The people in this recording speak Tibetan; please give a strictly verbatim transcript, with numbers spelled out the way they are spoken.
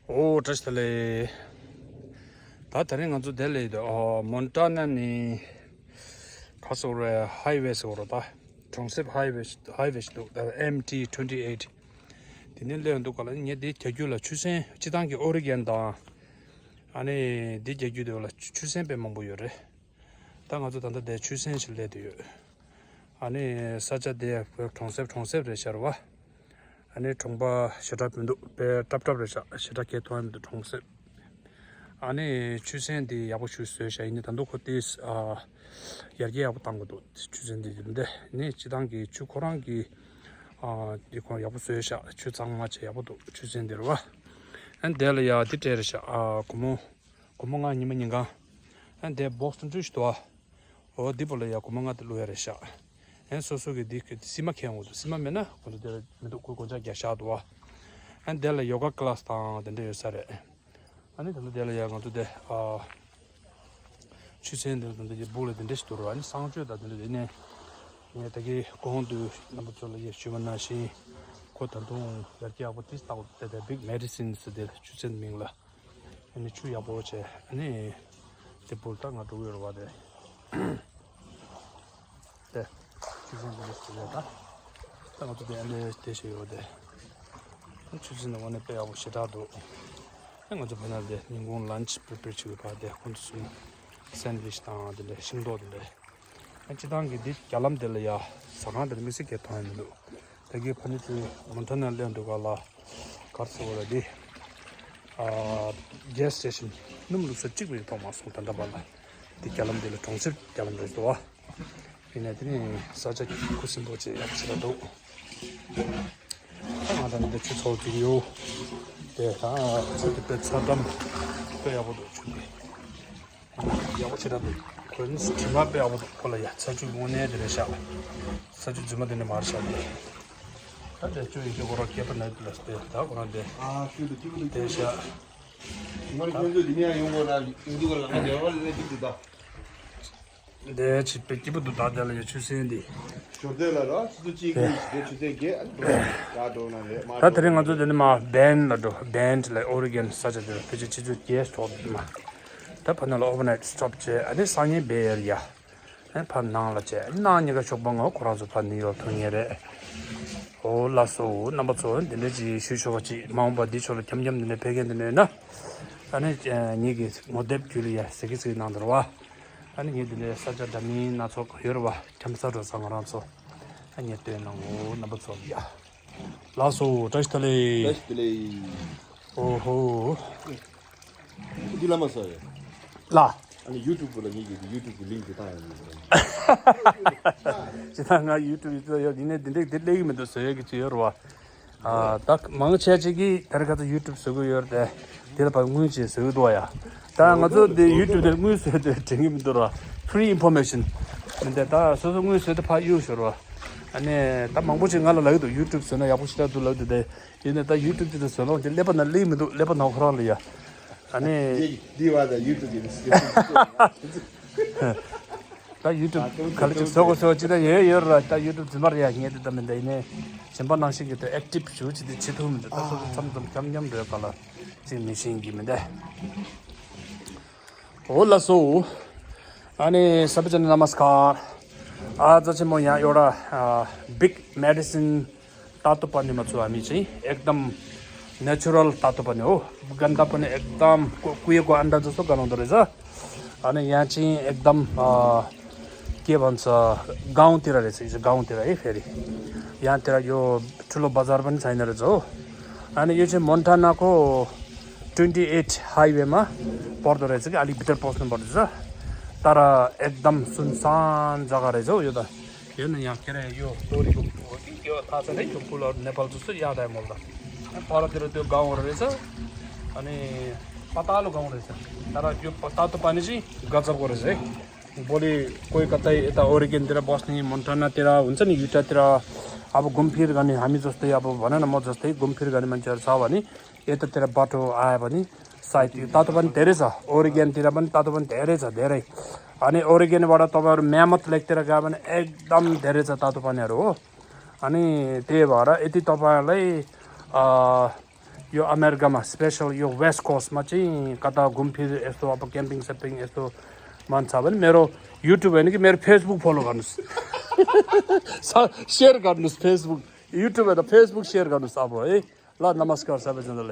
ཨོ་བཀྲ་ཤིས་བདེ་ལེགས། ད་དེ་རིང་ང་ཚོ་དེ་ལ་ཡོད་དེ་ཨོ་མོན་ཊ་ན་ནས་ག་སོག་རེ་ཧའི་ཝེ་སོག་རོ། ད་གྲོང་གསེབ་ཧའི་ཝེ་ཧའི་ཝེ་ཞིག་འདུག་ད་ཨེམ་ཊི་ཊུ་ཝེན་ཊི་ཨེཊ། དེ་ནས་སླེབས་འདུག་ག་ལ། ངས་འདི་རྒྱག་རྒྱུ་ལ་ཆུ་ཚན་སྤྱི་བཏང་གི་ཨོ་རི་གན་དང་། ཨ་ནི་འདི་རྒྱག་རྒྱུ་དེ་ལ་ཆུ་ཆུ་ཚན་དཔེ་མང་པོ་ཡོད་རེད། ད་ང་ཚོ་ད་ལྟ་དེ་ཆུ་ཚན་ཞིག་སླེབས་བསྡད་ཡོད། ཨ་ནི་ས་ཆ་དེ་བོད་གྲོང་གསེབ་གྲོང་གསེབ་རེད་ཤག་རེད་བ། ཨ་ནི་གྲོང་པ་ཞེ་དྲག་མི་འདུག་དཔེ་སྲབ་སྲབ་རེད་ཤག་ཞེ་དྲག་སྐད་མཐོང་ཡ་མི་འདུག་གྲོང་གསེབ། ཨ་ནི་ཆུ་ཚན་དེ་ཡག་པོ་ཞིག་བཟོས་ཤག་ཡིན་ནའི་ད་དུང་ཁོ་དེ་ཨ་ཡར་རྒྱས་ཡག་པོ་བཏང་དགོས་འདུག་ཆུ་ཚན་དེ་འདི་ནི་སྤྱི་བཏང་གི་ཆུ་ཁོ་རང་གི་ཨ་འདི་ཁོ་ཡག་པོ་བཟོས་ཤག་ཆུ་གཙང་མ་བྱས་ཡག་པོ་འདུག་ཆུ་ཚན་དེ་རེད་བ། ཨ་ནི་དེ་ལ་ཡ་འདི་སྤྲད་རེད་ཤག་ཨ་སྒོར་མོ། སྒོར་མོ་ལྔ་ཉི་མ་ཉིན་གང་། ཨ་འདི་བོགས་སུ་འཁྲུ་ཞིག་འདུག་ཨ། འོ་འདི་པོ་ལ་ཡ་སྒོར་མོ་ལྔ་དེ་བླུག་ཡ་རེད་ཤག་ཨ་སོ་སོ་གི་འདི་གི་སིལ་མ་ཁྱེར་འོང་འདུག་སིལ་མ་མེད་ན་ཁོ་ཚོ་དེ་ལ་མི་འདུག་ཁོའི་སྒོ་ལྕགས་རྒྱག་བཞག་འདུག་ཨ། ཨ་འདི་ལ་ཡོ་ག་ཀི་ལ་སི་དང་དེ་འདྲ་ཡོད་ས་རེད། ཨ་ནི་ད་ལྟ་དེ་ལ་ཡ་ང་ཚོ་དེ་ཨ་ཆུ་ཚན་འདི་ལ་ད་ལྟ་ཡི་སྦུག་ལ་དེ་འདྲ་ཞིག་འདུག་ར། ཨ་ནི་གསང་སྤྱོད་དང་དེ་འདྲ་དེ་ནས་ངས་ད་གི་གོང་དུ་རྣམ་པ་ཚོ་ལ་ཡ་ཞུས་པ་ནང་བཞིན་ཁོ་ད་དུང་ཡར་རྒྱས་ཡག་པོ་ཏིས་བཏང་དེ་དེ་བིག་མེ་ཌི་སིན་ཟེར་དེ་ཆུ་ཚན་མིང་ལ། ཨ་ནི་ཆུ་ཡག་པོ་བྱས། ཨ་ནི་དེ་བུར་ད་ང་འགྲོ་གི་ཡོད་རེད་བ། དེ་དེ་ཆུ་ཚན་དེ་འདྲ་ཞིག་རེད་ད། ད་ང་ཚོ་དེ་ཨ་ནི་དེ་ཞིག་ཡོད་དེ། ཆུ་ཚན་དེ་དངོས་གནས་དཔེ་ཡག་པོ་ཞེ་དྲག་འདུག་ཨ་ང་ཚོ་བོད་ནང་དེ་ཉིན་གུང་ལན་ཆི་པི་རི་པེར་བྱེད་དགོས་པ་དེ་ཁོང་ཚོ་གསུམ་སེན་ཌི་ཝིཆ་དང་དེ་འདྲ་ཤིང་ཏོག་དེ་འདྲ། ཨ་སྤྱི་བཏང་གི་འདི་རྒྱ་ལམ་དེ་ལ་ཡ་ཟ་ཁང་དེ་ལ་དམིགས་བསལ་གྱི་མཐོང་ཡ་མི་འདུག་ད་གི་ཕ་ནི་ཚོའི་མོན་ཊ་ན་སླེབས་འདུག་ག་ལ། གར་སོ་བ་ལ་འདི་ཨ་གེ་སི་སི་ཊེ་ཤན་སྣུམ་བླུགས་ས་གཅིག་པུ་ཡང་མཐོང་མ་སོང་ད་ལྟ་བར་ལ། འདི་རྒྱ་ལམ་འདི་ལ་གྲོང་གསེབ་རྒྱ་ལམ་རེད་འདུག་ཨ། ཡིན་ནའི་དེ་ནི་ས་ཆ་ཁུ་སིམ་པོ་བྱས་ཡག་ཆེ་ར་འདུག་ད་ང་ད་ནི་འདི་ཆུ་ཚོགས་ཀྱི་ཡོད། དེ་ད་ཆུ་དེ་དཔེ་ཚ་འགྲམ་དཔེ་ཡག་པོ་འདུག་ཆུ་དེ། ཡག་པོ་ཆེ་དྲགས་འདུག་ཁོ་ནི་དྲི་མ་དཔེ་ཡག་པོ་འདུག་ཁོ་ལ་ཡ་ཚ་ཆུ་དངོས་གནས་དེ་རེད་ཤག་ཚ་ཆུ་རྫུན་མ་དེ་འདྲ་མ་རེད་ཤག་ད་དེ་ཆུ་ཡི་ཆུ་ཁོ་རང་སྐྱེས་པ་ནས་དེ་ལ་སྟེ་ད་ཁོ་རང་དེ་ཨ་ཆུ་དེ་སྐྱིད་པོ་འདུག་དེ་ཤག་ང་ཁྱོད་ཚོ་འདི་ནས་ཡོང་དགོས་ན་ཡོང་དུས་ཀ་ལ་ང་འདྲ་བ་ལས་སྐྱིད་འདུག་ད། འདི་ཆི་པེ་སྐྱིད་པོ་འདུག་ད་དེ་ལ་ཡ་ཆུ་སྲིན་འདི། ཞོར་དེ་ལ་ར་ཆུ་ཚོད་གཅིག་གི་ཞིག་དེ་ཆུ་ཚོད་བརྒྱད་ཨ་འགྲོ་ཡ་འགྲོ་ན་རེད་མ་ད་དེ་རིང་ང་ཚོ་འདི་ནས་མ་བན་ལ་འགྲོ་བན་ལ་ཨོ་རི་གན་ས་ཆ་དེ་ལ་ཕལ་ཆེར་ཆུ་ཚོད་བརྒྱད་ཐོག་འདི་མ། ད་ཕ་ནང་ལ་ཨོ་བར་ནའིཊ་སི་ཊོབ་བྱས་ཨ་ནི་སང་ཉིན་བེ་ཡར་ཡ། ཨ་ནི་ཕ་ནང་ལ་བྱས་ཨ་ནི་ནང་གཉིས་ཀ་ཤོག་པ་ངོ་ཁོ་རང་ཚོ་ཕ་ནིའུ་ཡོག་ཐོན་ངེས་རེད། ཨོ་ལགས་སོ་རྣམ་པ་ཚོ་འདི་འདྲ་ཅིག་ཞུ་ཆོག་པ་ཅིག་མ་འོངས་པ་འདི་ཕྱོགས་ལ་འཁྱམ་འཁྱམ་འདི་འདྲ་ཕེབས་མཁན་འདི་འདྲ་ཡོད་ན། ཨ་ནི་ངེད་ཀྱི་ངོ་དེབ་བརྒྱུད་ལ་ཡ་ཟེར་གི་ཟེར་གི་གནང་དང་ར་བ། ཨ་ནི་ངས་འདི་འདྲའི་ས་ཆ་འདྲ་མིན་སྣ་ཚོགས་ཡོད་རེད་བ། འཁྱམ་ས་འགྲོ་ས་ང་རང་ཚོ། ཨ་ངས་སྟོན་གནང་ངོ་རྣམ་པ་ཚོ་ལ་ཡ། ལགས་སོ་བཀྲ་ཤིས་བདེ་ལེགས། བཀྲ་ཤིས་བདེ་ལེགས། ཨོ་ཧོ། འདི་ལ་མ་ཟ་རེད། ལ། ཨ་ནི་ཡུ་ཊུབ་ལ་ངེད་ཀྱི་ཡུ་ཊུབ་ཀྱི་ལིང་ཀི་བཏང་ཡོང་གི་རེད། ཅི་ད་ང་ཡུ་ཊུབ་ཡུ་ཊུབ་ཡོད་ཡིན་ནའི་འདི་འདྲས་འདི་སླེབས་ཀྱི་མི་འདུག་བཟོ་ཡས་ཀྱི་ཅི་ཡོད་རེད་བ། ཨ་ད་མང་ཆེ་ཅིག་གིས་ད་རེས་ཁ་ཚ་ཡུ་ཊུབ་བཟོ་གི་ཡོད་རེད་དེ། དེ་ལ་ཕར་དངུལ་ཅིག་བཟོ་གི་འདུག་བ་ཡ། ད་ང་ཚོ་འདི་ཡུ་ཊུབ་དེ་དངུལ་བཟོས་ཏེ་དྲན་གྱི་མི་འདུག་ར། ཕི་རི་ཨིན་ཕོར་མེ་ཤན། མི་འདི་ད་སོ་སོ་དངུལ་བཟོས་ཏེ་ཕར་གཡུག་ཞོར་བ། ཨ་ནི་ད་མང་པོ་ཅིག་ང་ལ་ལབ་ཀྱི་འདུག་ཡུ་ཊུབ་བཟོས་ན་ཡག་པོ་ཞེ་དྲག་འདུག་ལབ་འདུག་དེ། ཡིན་ནའི་ད་ཡུ་ཊུབ་དེ་ཚོ་བཟོས་ན་དེ་ཀླད་པ་ནང་སླེབས་མི་འདུག་ཀླད་པ་ནང་ཁོ་རང་ལ་ཡ། ཨ་ནི། འདི་བ་ད་ཡུ་ཊུབ་ཡིན། ད་ཡུ་ཊུབ་ག་ལ་ཅིག་བཟོ་དགོས་བཟོ་ཅི་ད་ཡོད་ཡོད་ར། ད་ཡུ་ཊུབ་རྫུན་མ་རེད་ཡ། ངས་དེ་ད་མི་འདྲ་ཡིན་ནའི་གཞན་པ་ནང་བཞིན་གྱི་ད་ཨེག་ཊིབ་ཞུ་ཅི་དེ་བྱེད་ཐུབ་མི་འདུག་ད་སོ་སོ་མཚམས་མཚམས་འཁྱམ་འཁྱམ་འགྲོ་ཡ་ག་ལ་ཅིག་མི་ཤེས་ཀྱི་མི་འདུག་འོ་ལགས་སོ། ཨ་ནི་སབ་ཅན་ནམ་སྐར། ཨ་ཙ་ཆེན་མོ་ཡང་ཡོད་ར། ཨ་བིག་མེ་ཌི་སིན། तातोपानी मचुआमी चाहिँ एकदम नेचुरल तातोपानी हो। गन्दा पनि एकदम कु- कुहिएको अन्डा जस्तो गनाउँदो रहेछ। अनि यहाँ चाहिँ एकदम अ, के भन्छ, गाउँतिर रहेछ, यो चाहिँ गाउँतिर है। फेरि यहाँतिर यो ठुलो बजार पनि छैन रहेछ हो। अनि यो चाहिँ मोन्टानाको ट्वेन्टी एट हाइवेमा पर्दो रहेछ कि, अलिक भित्र पस्नु पर्दो रहेछ। तर एकदम सुनसान जग्गा रहेछ हौ यो त। हेर्नु यहाँ, के अरे, यो तोरीको हो कि के हो थाहा छैन है, त्यो फुलहरू नेपाल जस्तो याद आयो मलाई त। परतिर त्यो गाउँहरू रहेछ। अनि पतालो गाउँ रहेछ। तर यो प- तातो पानी चाहिँ गजबको रहेछ है। भोलि कोही कतै यता ओरेगनतिर बस्ने, मोन्टानातिर हुन्छ नि, युटातिर अब घुमफिर गर्ने, हामी जस्तै, अब भन न, म जस्तै घुमफिर गर्ने मान्छेहरू छ भने यतातिर बाटो आयो भने सायद यो तातो पानी धेरै छ। ओरेगनतिर पनि तातो पानी धेरै छ, धेरै। अनि ओरेगनबाट तपाईँहरू म्यामथ लेकतिर गयो भने एकदम धेरै छ तातो पानीहरू हो। अनि त्यही भएर यदि तपाईँहरूलाई अ, यो अमेरिकामा स्पेसल यो वेस्ट कोस्टमा चाहिँ कता घुमफिर यस्तो अब क्याम्पिङ स्याम्पिङ यस्तो मन छ भने मेरो युट्युब होइन कि मेरो फेसबुक फलो गर्नुहोस्। सेयर गर्नुहोस्, फेसबुक, युट्युब होइन, फेसबुक सेयर गर्नुहोस् अब है। ल, नमस्कार सबैजनालाई।